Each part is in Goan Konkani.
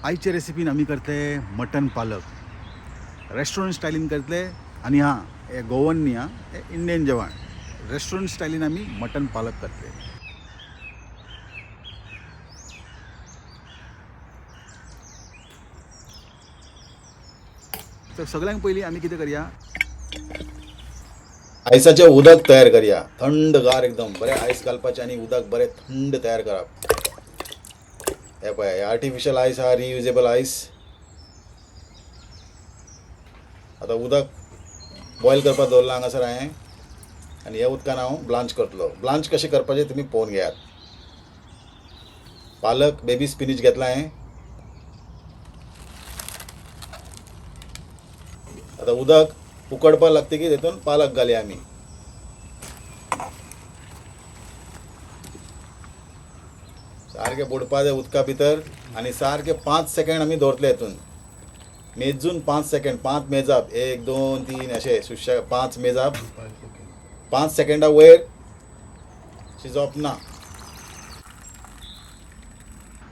आयचे रेसिपीन आमी करतले मटन पालक रेस्टॉरंट स्टायलीन करतले. आनी हां, हे गोवन न्ही आं, हे इंडियन जेवण. रेस्टॉरंट स्टायलीन आमी मटन पालक करतले. तर सगळ्यांत पयलीं आमी कितें करया, आयसाचें उदक तयार करया. थंडगार एकदम बरें आयस घालपाचें आनी उदक बरें थंड तयार करप. हे पळय, आर्टिफिशियल आयस आहा, रियुजेबल आयस. आतां उदक बॉयल करपाक दवरलां हांगासर हांवें आनी ह्या उदकान हांव ब्लांच करतलो. ब्लांच कशें करपाचें तुमी पळोवन घेयात. पालक बेबी स्पिनीच घेतला हांवें. आतां उदक उकडपाक लागतकीर तेतून पालक घालया आमी. सारकें बुडपा जाय उदका भितर आनी सारकें 5 सेकेंड आमी दवरतले हेतून. मेजून 5 सेकेंड, 5 मेजाप, 1 2 3 अशें सुशेग 5 मेजाप. 5 सेकेंडा वयर शिजोवप ना.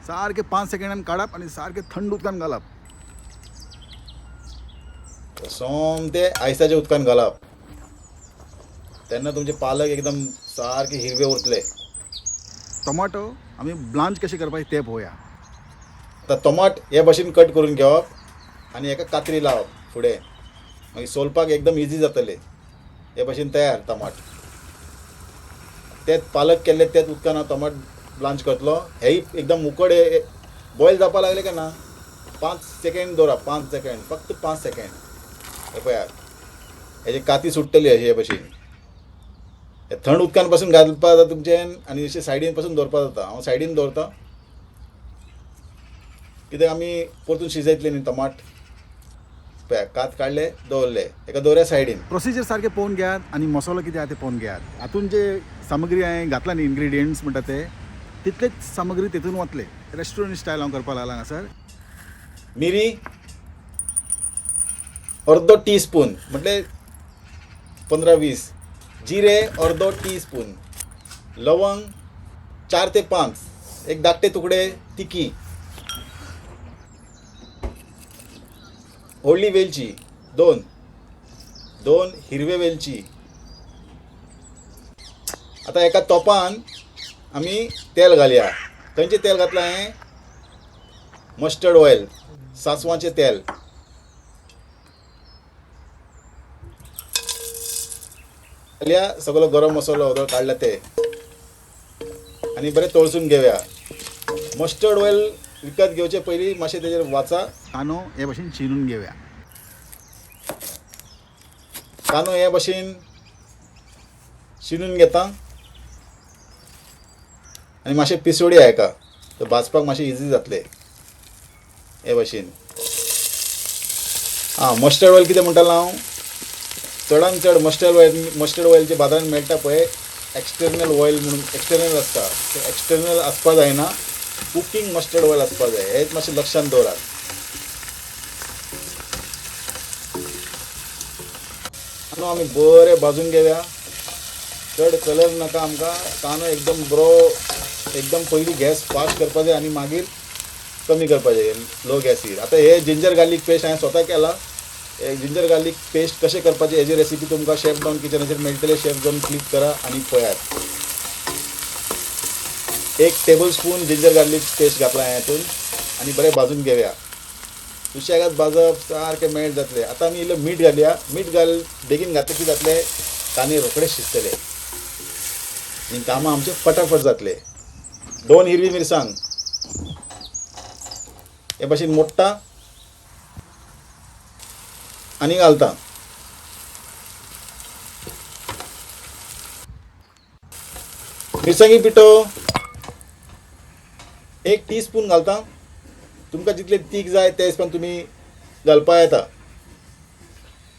सारकें 5 सेकेंडान काडप आनी सारकें थंड उदकान घालप. सोमतें आयसाच्या उदकान घालप, तेन्ना तुमचे पालक एकदम सारके हिरवे उरतले. टोमाटो आमी ब्लांच कशें करपाचें तें पळोवया. आतां टोमाट हे भशेन कट करून घेवप आनी हेका कातरी लावप फुडें, मागीर सोलपाक एकदम इजी जातलें. हे भशेन तयार टमाट. तेच पालक केल्ले तेच उदकान हांव टमाट ब्लांच करतलो. हेय एकदम उकड बॉयल जावपाक लागले काय ना, 5 सेकेंड दवरप, 5 सेकेंड, फक्त 5 सेकेंड. हे पळयात, हेजी काती सुट्टली अशी हे भशेन. हे थंड उदकान पासून घालपाक जाता तुमचें आनी अशें सायडीन पासून दवरपाक जाता. हांव सायडीन दवरता कित्याक आमी परतून शिजयतले न्ही टमाट. पळया, कात काडले दवरले, हेका दवरया सायडीन. प्रोसिजर सारकें पळोवन घेयात आनी मसालो कितें आहा तें पळोवन घेयात. हातून जे सामग्री हांवें घातला न्ही, इन्ग्रिडियंट्स म्हणटा ते, तितलेच सामग्री तेतून वतले. रेस्टॉरंट स्टायल हांव करपाक लागला हांगासर. मिरी अर्दो टी स्पून, म्हटल्यार 15-20. जिरे अर्दो टी स्पून, लवंग 4 ते 5, एक धाकटे तुकडे तिकी, व्हडली वेलची 2, 2 हिरवे वेलची. आतां एका तोपान आमी तेल घालया. खंयचें तेल घातलां हांवें? मस्टर्ड ऑयल, सासवाचें तेल. घालया सगळो गरम मसालो जो काडला ते आनी बरें तळसून घेवया. मस्टर्ड ऑयल विकत घेवचे पयलीं मातशें तेजेर वाचा. कांदो हे भशेन शिनून घेवया. कांदो हे भशेन शिनून घेता आनी मातशें पिसोडी हेका, तर भाजपाक मातशें इजी जातलें हे भशेन. आं, मस्टर्ड ऑयल कितें म्हणटालो हांव, चडान चड मस्टर्ड ऑयल जे बाजारान मेळटा पळय, एक्सटर्नल ऑयल म्हणून एक्सटर्नल आसता, ते एक्सटर्नल आसपा जायना, कुकींग मस्टर्ड ऑयल आसपा जाय. हें मातशें लक्षांत दवरात. कांदो आमी बरें भाजून घेवया, चड कलर नाका आमकां. कांदो एकदम बरो, एकदम पयलीं गॅस फास्ट करपा जाय आनी मागीर कमी करपाचें लो गॅसीर. आतां हे जिंजर गार्लीक पेस्ट हांवें स्वता केला. हे जिंजर गार्लीक पेस्ट कशें करपाचें हेजी रेसिपी तुमकां शेफ डॉन किचनाचेर मेळटले. शेफ डॉन क्लिक करा आनी पळयात. 1 table spoon ginger garlic paste घातला हांवें हातून आनी बरें भाजून घेवया. सुशेगाद भाजप, सारकें मेल्ट जातलें. आतां आमी इल्लें मीठ घालया. मीठ घाल बेगीन घातलें की जातलें, कांदे रोखडे शिजतले आनी कामां आमचें फटाफट जातलें. 2 हिरवी मिरसांग हे भाशेन मोडटा आनी घालता. मिरसांगी पिठो 1 टी स्पून घालता. तुमकां जितले तीख जाय ते हिसपान तुमी घालपा येता.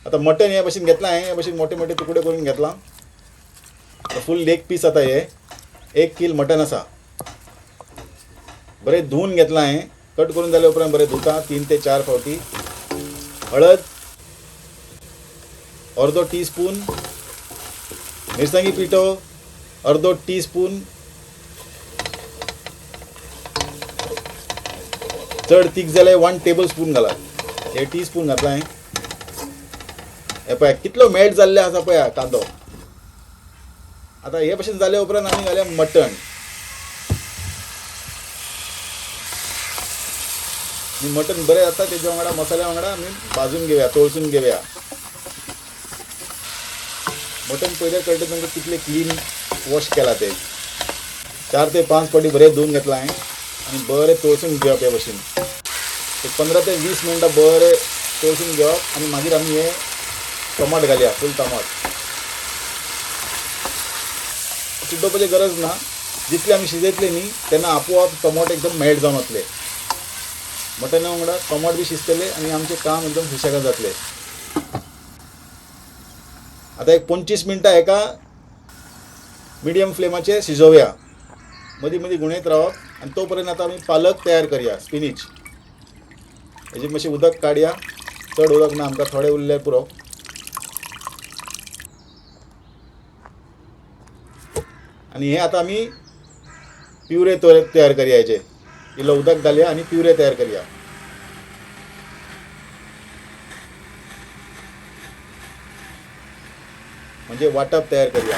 आतां मटन हे भाशेन घेतलां हांवें, हे भाशेन मोटे मोटे तुकडे करून घेतलां. फूल लेग पीस आतां हे 1 कील मटन आसा. बरें धुवून घेतलां हांवें. कट करून जाल्या उपरांत बरें धुता 3 ते 4 फावटी. हळद अर्दो टी स्पून, मिरसांगी पिठो अर्दो टी स्पून, चड तीख जाल्यार 1 टेबल स्पून घालात, हे टी स्पून घातला हांवें। हे पळया कितलो मेल्ट जाल्ले आसा पळया कांदो। आतां हे भशेन जाले उपरांत आमी घालया मटण। आनी मटण बरें जाता तेज्या वांगडा मसाल्या वांगडा आमी भाजून घेवया, तळसून घेवया। मटण पयलें कळटा तुमकां कितलें क्लीन वॉश केलां तें। 4 ते 5 फावटी बरें धुवन घेतलां हांवें आनी बरें तळसून घेवप हे भशेन। एक 15 ते 20 मिनटां बरें तळसून घेवप आनी मागीर आमी हें टमाट घालया, फूल टमाट। चिड्डोवपाची गरज ना, जितले आमी शिजयतले न्ही तेन्ना आपोआप टमाट एकदम मेल्ट जावन वतले। मटणा वांगडा टमाट बी शिजतले आनी आमचें काम एकदम सुशेगाद जातलें। आतां एक 25 मिनटां हेका मिडियम फ्लेमाचेर शिजोवया, मदीं मदीं गुणयत रावप। आनी तो पर्यंत आतां आमी पालक तयार करया, स्पिनीच। हेजें मातशें उदक काडया, चड उदक ना आमकां, थोडें उरल्यार पुरो। आनी हें आतां आमी प्युरे तयार करया। हेजें इल्लो उदक घालया आनी प्युरे तयार करया। म्हणजे वाटप तयार करया।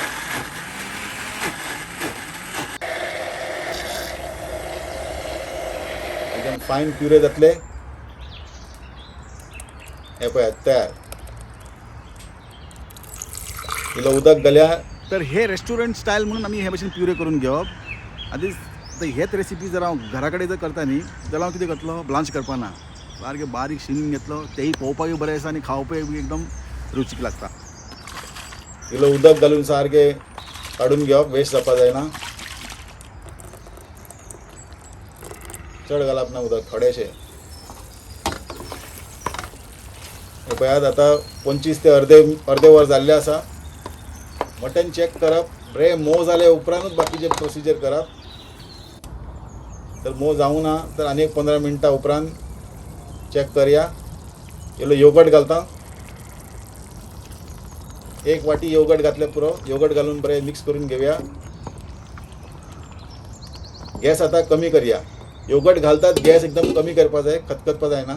एकदम फायन प्युरे जातले। हे पळयात तयार। इल्लो उदक घालया। तर हे रेस्टॉरंट स्टायल म्हणून आमी हे भशेन प्युरे करून घेवप। आनी आतां हेच रेसिपी जर हांव घरा कडेन जर करता न्ही जाल्यार हांव कितें करतलो, ब्लांच करपा ना, सारकें बारीक शिनून घेतलो, तेंय पळोवपाकूय बरें आसा आनी खावपाकूय बी एकदम रुचीक लागता। इल्लो उदक घालून सारकें काडून घेवप, वेस्ट जावपा जायना। चड घालप ना उदक, थोडेशें। हे पळयात आतां 25 ते अर्दे वर जाल्लें आसा। मटन चॅक करप, बरें मोव जाले उपरांतूच बाकीचें प्रोसिजर करप। तर मोव जावंक ना तर आनी एक 15 मिनटां उपरांत चॅक करया। इल्लो योगर्ट घालता, 1 वाटी योगर्ट घातल्यार पुरो। योगर्ट घालून बरें मिक्स करून घेवया। गॅस आतां कमी करया। योगर्ट घालतात गॅस एकदम कमी करपा जाय, खतखतपा जायना।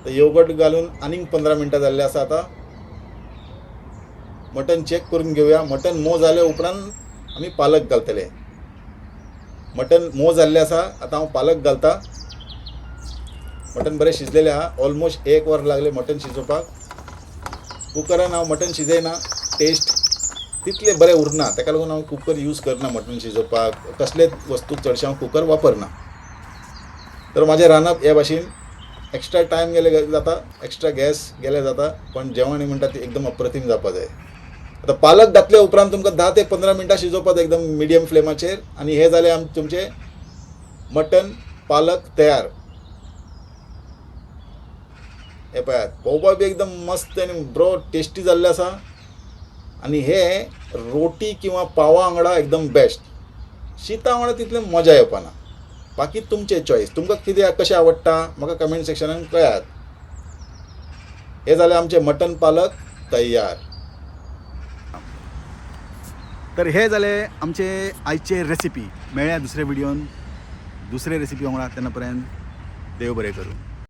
तर योगर्ट घालून आनीक 15 मिनटां जाल्लें आसा। आतां मटन चॅक करून घेवया। मटन मोव जाले उपरांत आमी पालक घालतले। मटन मोव जाल्लें आसा, आतां हांव पालक घालता। मटन बरें शिजलेलें आहा, ऑलमोस्ट 1 वर लागलें मटन शिजोवपाक। कुकरान हांव मटन शिजयना, टेस्ट तितलें बरें उरना, ताका लागून हांव कुकर यूज करना मटन शिजोवपाक। कसलेच वस्तू चडशें हांव कुकर वापरना। तर म्हाजें रांदप हे भाशेन एक्स्ट्रा टायम गेले जाता, एक्स्ट्रा गॅस गेले जाता, पण जेवण म्हणटा ती एकदम अप्रतीम जावपा जाय। आतां पालक घातले उपरांत तुमकां 10 ते 15 मिनटां शिजोवपाक जाय एकदम मिडियम फ्लेमाचेर। आनी हें जालें तुमचें मटन पालक तयार। हे पळयात पळोवपाक बी एकदम मस्त आनी बरो टेस्टी जाल्लें आसा। आनी हे रोटी किंवा पावा वांगडा एकदम बेस्ट, शिता वांगडा तितलें मजा येवपा ना। बाकी तुमचें चॉयस, तुमकां कितें कशें आवडटा म्हाका कमेंट सेक्शनान कळयात। हे जालें आमचें मटन पालक तयार। तर हे जाले आमचे आयचे रेसिपी। मेळया दुसरे व्हिडियोन दुसरे रेसिपी वांगडा, तेन्ना पर्यंत देव बरें करूं।